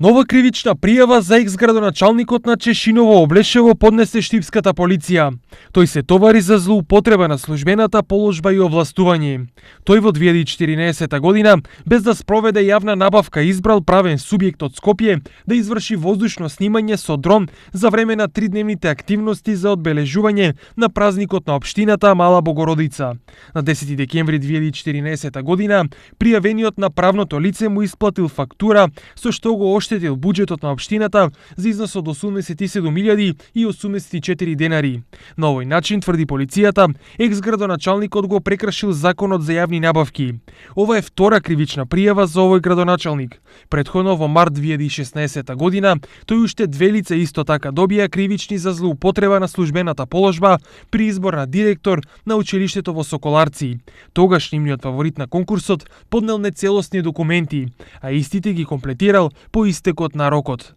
Нова кривична пријава за екс-градоначалникот на Чешиново Облешево поднесе штипската полиција. Тој се товари за злоупотреба на службената положба и овластување. Тој во 2014 година, без да спроведе јавна набавка, избрал правен субјект од Скопје да изврши воздушно снимање со дрон за време на тридневните активности за одбележување на празникот на општината Мала Богородица. На 10 декември 2014 година, пријавениот на правното лице му исплатил фактура со што го оштетил буџетот на општината за износ од 87.084 денари. На овој начин, тврди полицијата, екс-градоначалникот го прекршил законот за јавни набавки. Ова е втора кривична пријава за овој градоначалник. Претходно во март 2016 година, тој уште две лица исто така добија кривични за злоупотреба на службената положба при избор на директор на училиштето во Соколарци. Тогаш нивниот фаворит на конкурсот поднел нецелосни документи, а истите ги комплетирал по истекот на рокот.